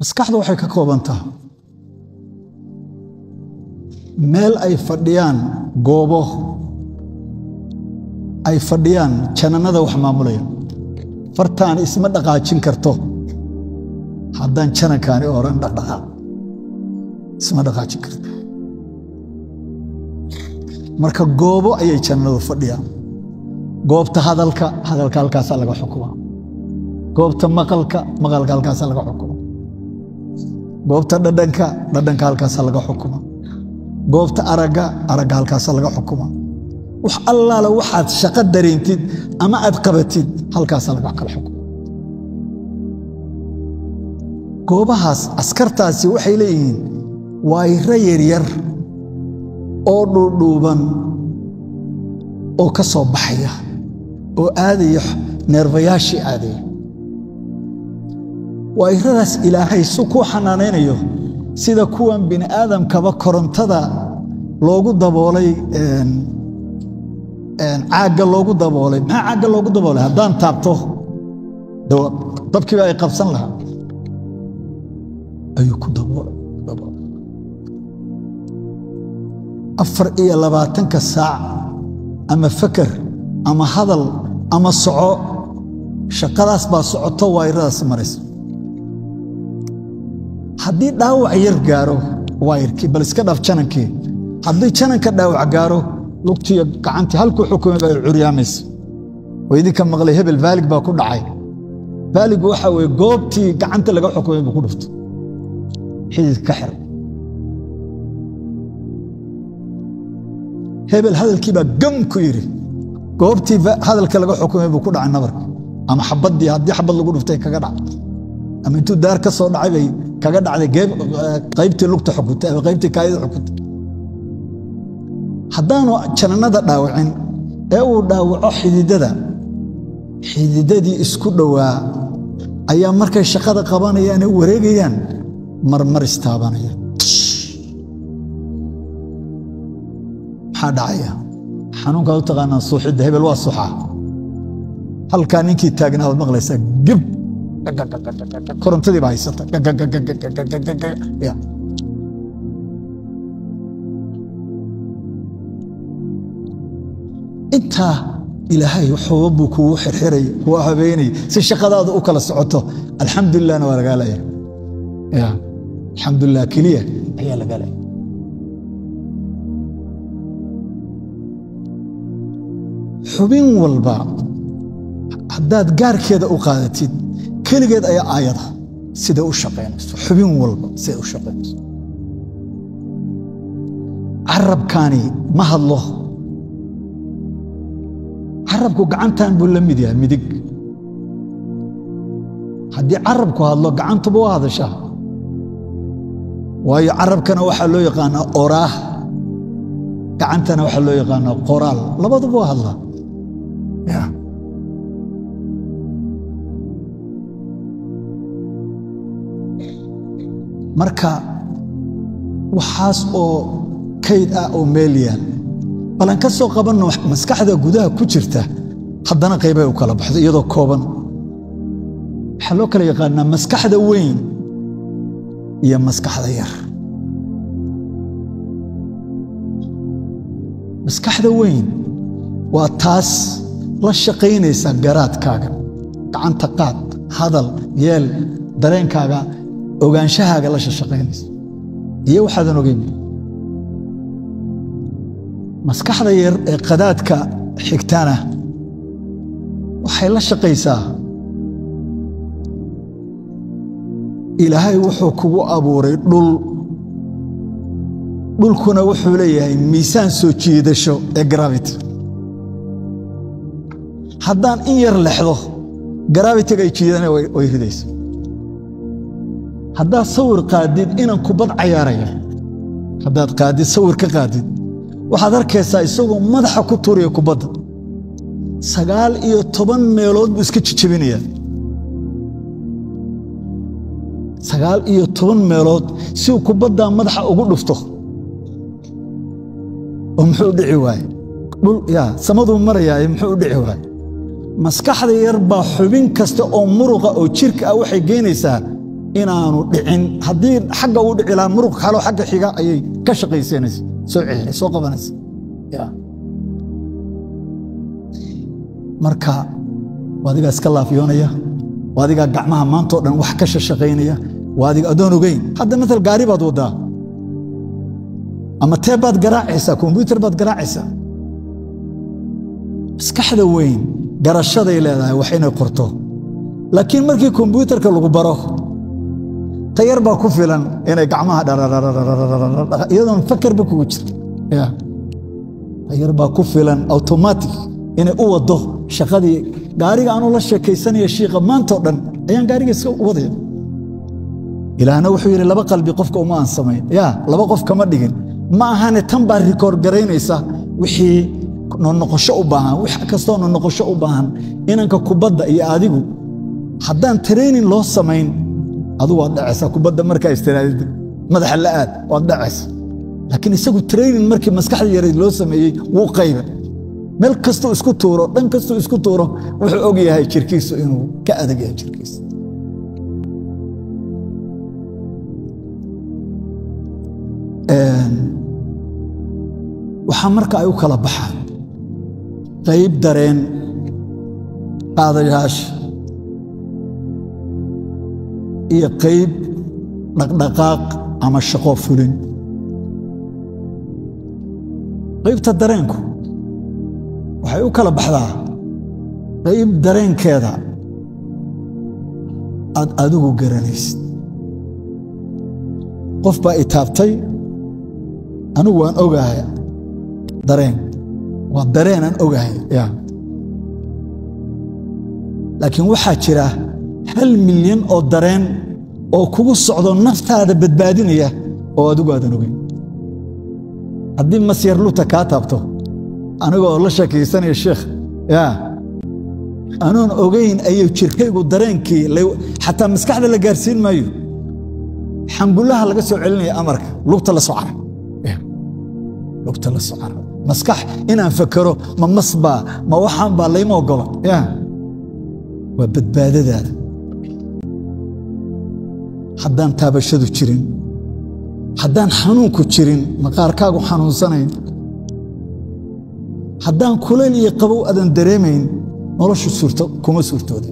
Maskaxdu waxay ka koobantaha meel ay fadhiyaan goobo ay fadhiyaan jananada wax maamulaya. Fartaani isma dhaqaajin karto haddaan janankaani oran dhaqdhaqaaq, isma dhaqaajin karto. Marka goobo ayay jananadu fadhiyaan. Goobta hadalka, hadalka halkaasaa laga xukumaa. Goobta maqalka, maqalka halkaasaa laga xukumaa. Goobta dhadhanka, dhadhanka halkaasaa laga xukumaa. Goobta aragga, aragga halkaasaa laga xukumaa. Wax allaala waxaad shaqo dareentid ama aad qabatid halkaasaa laga kala xukuma. Goobahaas askartaasi waxay leeyihiin waayro yaryar oo dhuudhuuban oo ka soo baxaya oo aadaya neerfayaashii aadaya. Waayradaas Ilaahay su kuu xanaanaynayo, sida kuwan bini aadamkaba korontada loogu daboolay, caagga loogu daboolay. Maxaa caagga loogu daboolay? Haddaan taabto dabkiiba ay qabsan lahaa ayuu ku daboolay. 24-ka saac ama faker ama hadal ama soco, shaqadaas baa socoto, wayradaas maraysa. Haddii dhaawac yar gaaro wayrkii, bal iska dhaaf janankii, haddii jananka dhaawac gaaro, lugtiiyo gacantii halkuu xukumay baa curyaamaysa. Oo idinka maqlay hebel vaalig baa ku dhacay. Vaaligu waxa weye goobtii gacanta laga xukumay buu ku dhuftay, xididka ka xiray. Hebel hadalkii baa gam ku yidhi, goobtii hadalka laga xukumay buu ku dhacay nabarka, ama xabaddii haddii xabad lagu dhuftay kaga dhacay, ama intuu daar ka soo dhacay bay kaga dhacday qaybtii lugta xukuntay ama qaybtii kaayada xukuntay. Haddaanu jananada dhaawacin ee uu dhaawaco xididada, xididadii isku dhowaa ayaa markay shaqada qabanayaan ee wareegayaan marmar istaabanaya. Maxaa dhacaya? Xanuunkaad u taqaanaa suuxidda. Hebel waa suuxaa. Halkaa ninkii taagnaa waad maqlaysaa gib, korontadii baa haysata. Intaa Ilaahay waxooba buu kugu xirxiray, kugu habeynay si shaqadaada u kala socoto. Alxamdulilahna waa lagaa leeyahay. Ya alxamdulilah keliya ayaa lagaa leeyahay. Xubin walba haddaad gaarkeeda u qaadatid, keligeed ayaa aayada siday u shaqaynayso. Xubin walba siday u shaqaynayso. Carabkaani ma hadlo. Carabku gacantan buu la mid yahay midig. Haddii carabku hadlo, gacantuba waa hadashaa, waayo carabkana waxaa loo yaqaanaa oraah, gacantana waxaa loo yaqaanaa qoraal. Labaduba waa hadlaa. Marka waxaas oo kayd ah oo meel yaal, balan ka soo qabanno maskaxda gudaha ku jirta. Haddana qaybay u kala baxdo iyadoo kooban. Waxaa loo kala yaqaanaa maskaxda weyn iyo maskaxda yar. Maskaxda weyn waa taas la shaqaynaysa garaadkaaga, gacanta qaad, hadal, yeel, dareenkaaga, ogaanshahaaga la shaqaynaysa iyo waxaadan ogeyn. Maskaxda yar ee qadaadka xigtana waxay la shaqaysaa, Ilaahay wuxuu kugu abuuray dhul, dhulkuna wuxuu leeyahay miisaan soo jiidasho ee gravity. Haddaan in yar lexdo, gravity-ga ay jiidana way ridayso. Haddaad sawir qaadid inan kubad cayaaraya, haddaad qaadid sawir ka qaadid, waxaad arkaysaa isagoo madaxa ku tuuraya kubadda, 19 meelood buu iska jijebinayaa, 19 meelood si uu kubaddaa madaxa ugu dhufto. Oo muxuu u dhici waaye? Dhul yaa samaduu marayaaye, muxuu u dhici waaye? Maskaxda yar baa xubin kasta oo muruqa oo jirka ah waxay geynaysaa inaanu dhicin. Haddii xagga uu dhici lahaa, muruq kaloo xagga xiga ayay ka shaqaysanaysa, soo celinaysa, soo qabanaysa. Marka waa adigaa iska laafiyoonaya, waa adigaa gacmaha maantao dhan wax ka shaqaynaya, waa adiga adoon ogeyn. Hadda maal gaari baad wadaa ama teeb baad garaacaysaa, kombyutar baad garaacaysaa. Maskaxda weyn garashaday leedahay wax inay qorto, laakiin markii kombyutarka lagu baro, tayar baa ku filan inay gacmaha dharararararara iyadoon fakarba kugu jira. Ya, tayar baa ku filan automatic inay u wado shaqadii gaariga. Anuu la sheekaysanaya shiiqa maantao dhan ayaan gaariga iska wadaya. Ilaahna wuxuu yidhi laba qalbi qofka uma aan samayn, ya laba qof kama dhigin. Ma ahane, tan baa rikoor garaynaysa wixii nonoqosho u baahan, wax kastoo nonoqosho u baahan. Inanka kubadda iyo adigu haddaan training loo samayn, adu waad dhacaysaa kubadda. Markaa istiraadid madaxa la aad, waad dhacaysa. Laakiin isagu training markii maskaxda yarayd loo sameeyey, wuu qayba meel kastuu isku tuuro, dhan kastuu isku tuuro, wuxuu og yahay jirkiisu inuu ka adag yahay jirkiisa. Waxaa marka ay u kala baxaan qayb dareen qaadayaasha iyo qayb dhaqdhaqaaq ama shaqo fulin. Qaybta dareenku waxay u kala baxdaa qayb dareenkeeda aad adigu garanaysid. Qof baa i taabtay, anigu waan ogahay, dareen waa dareen aan ogahay ya. Laakiin waxaa jira 1 milyan oo dareen oo kugu socdo, naftaada badbaadinaya, oo adigu aadan ogeyn. Haddii masyar luta kaa taabto, anigoo la sheekaysanaya sheekh ya, anoon ogeyn ayuu jirkaygu dareenkii, xataa maskaxda la gaarsiin maayo, xangulaha laga soo celinaya amarka: lugta la soo cara, lugta la soo cara. Maskax inaan fakero ma masbaa ma waxaan baa layma ogola ya, waa badbaadadaada. Haddaan taabashadu jirin, haddaan xanuunku jirin, maqaarkaagu xanuunsanayn, haddaan kulayl iyo qabow aadan dareemayn, noloshu suurto kuma suurtooda.